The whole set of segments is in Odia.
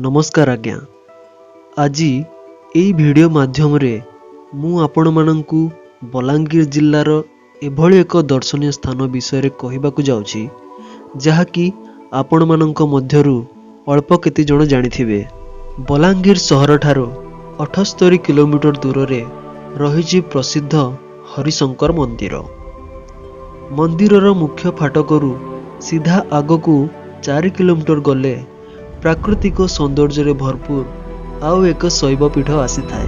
ନମସ୍କାର ଆଜ୍ଞା। ଆଜି ଏଇ ଭିଡ଼ିଓ ମାଧ୍ୟମରେ ମୁଁ ଆପଣମାନଙ୍କୁ ବଲାଙ୍ଗୀର ଜିଲ୍ଲାର ଏଭଳି ଏକ ଦର୍ଶନୀୟ ସ୍ଥାନ ବିଷୟରେ କହିବାକୁ ଯାଉଛି, ଯାହାକି ଆପଣମାନଙ୍କ ମଧ୍ୟରୁ ଅଳ୍ପ କେତେ ଜଣ ଜାଣିଥିବେ। ବଲାଙ୍ଗୀର ସହରଠାରୁ 78 କିଲୋମିଟର ଦୂରରେ ରହିଛି ପ୍ରସିଦ୍ଧ ହରିଶଙ୍କର ମନ୍ଦିର। ମନ୍ଦିରର ମୁଖ୍ୟ ଫାଟକରୁ ସିଧା ଆଗକୁ 4 କିଲୋମିଟର ଗଲେ ପ୍ରାକୃତିକ ସୌନ୍ଦର୍ଯ୍ୟରେ ଭରପୁର ଆଉ ଏକ ଶୈବପୀଠ ଆସିଥାଏ,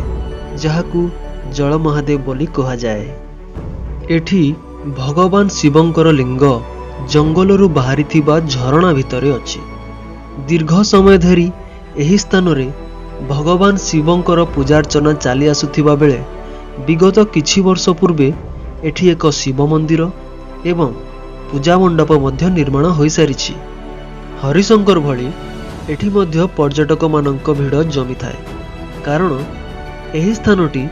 ଯାହାକୁ ଜଳ ମହାଦେବ ବୋଲି କୁହାଯାଏ। ଏଠି ଭଗବାନ ଶିବଙ୍କର ଲିଙ୍ଗ ଜଙ୍ଗଲରୁ ବାହାରିଥିବା ଝରଣା ଭିତରେ ଅଛି। ଦୀର୍ଘ ସମୟ ଧରି ଏହି ସ୍ଥାନରେ ଭଗବାନ ଶିବଙ୍କର ପୂଜାର୍ଚ୍ଚନା ଚାଲି ଆସୁଥିବା ବେଳେ ବିଗତ କିଛି ବର୍ଷ ପୂର୍ବେ ଏଠି ଏକ ଶିବ ମନ୍ଦିର ଏବଂ ପୂଜା ମଣ୍ଡପ ମଧ୍ୟ ନିର୍ମାଣ ହୋଇସାରିଛି। ହରିଶଙ୍କର ଭଳି ଏଠି ମଧ୍ୟ ପର୍ଯ୍ୟଟକମାନଙ୍କ ଭିଡ଼ ଜମିଥାଏ, କାରଣ ଏହି ସ୍ଥାନଟି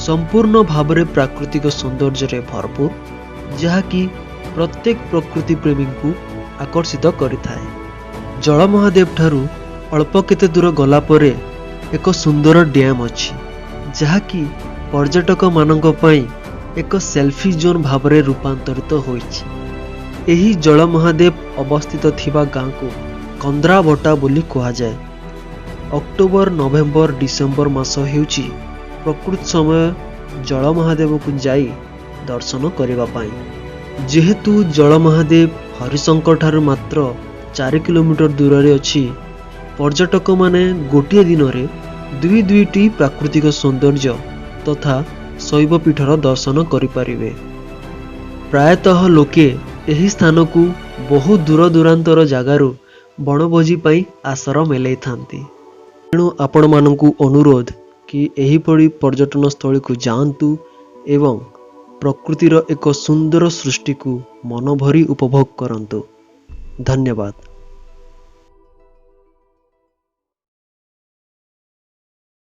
ସମ୍ପୂର୍ଣ୍ଣ ଭାବରେ ପ୍ରାକୃତିକ ସୌନ୍ଦର୍ଯ୍ୟରେ ଭରପୁର, ଯାହାକି ପ୍ରତ୍ୟେକ ପ୍ରକୃତି ପ୍ରେମୀଙ୍କୁ ଆକର୍ଷିତ କରିଥାଏ। ଜଳ ମହାଦେବ ଠାରୁ ଅଳ୍ପ କେତେ ଦୂର ଗଲା ପରେ ଏକ ସୁନ୍ଦର ଡ୍ୟାମ୍ ଅଛି, ଯାହାକି ପର୍ଯ୍ୟଟକମାନଙ୍କ ପାଇଁ ଏକ ସେଲ୍ଫି ଜୋନ୍ ଭାବରେ ରୂପାନ୍ତରିତ ହୋଇଛି। ଏହି ଜଳ ମହାଦେବ ଅବସ୍ଥିତ ଥିବା ଗାଁକୁ କନ୍ଦ୍ରାଭଟା ବୋଲି କୁହାଯାଏ। ଅକ୍ଟୋବର, ନଭେମ୍ବର, ଡିସେମ୍ବର ମାସ ହେଉଛି ପ୍ରକୃତ ସମୟ ଜଳ ମହାଦେବକୁ ଯାଇ ଦର୍ଶନ କରିବା ପାଇଁ। ଯେହେତୁ ଜଳ ମହାଦେବ ହରିଶଙ୍କର ଠାରୁ ମାତ୍ର 4 କିଲୋମିଟର ଦୂରରେ ଅଛି, ପର୍ଯ୍ୟଟକମାନେ ଗୋଟିଏ ଦିନରେ ଦୁଇ ଦୁଇଟି ପ୍ରାକୃତିକ ସୌନ୍ଦର୍ଯ୍ୟ ତଥା ଶୈବପୀଠର ଦର୍ଶନ କରିପାରିବେ। ପ୍ରାୟତଃ ଲୋକେ ଏହି ସ୍ଥାନକୁ ବହୁ ଦୂର ଦୂରାନ୍ତର ଜାଗାରୁ ବଣଭୋଜି ପାଇଁ ଆସର ମେଲେଇଥାନ୍ତି। ତେଣୁ ଆପଣମାନଙ୍କୁ ଅନୁରୋଧ କି ଏହିଭଳି ପର୍ଯ୍ୟଟନ ସ୍ଥଳୀକୁ ଯାଆନ୍ତୁ ଏବଂ ପ୍ରକୃତିର ଏକ ସୁନ୍ଦର ସୃଷ୍ଟିକୁ ମନଭରି ଉପଭୋଗ କରନ୍ତୁ। ଧନ୍ୟବାଦ।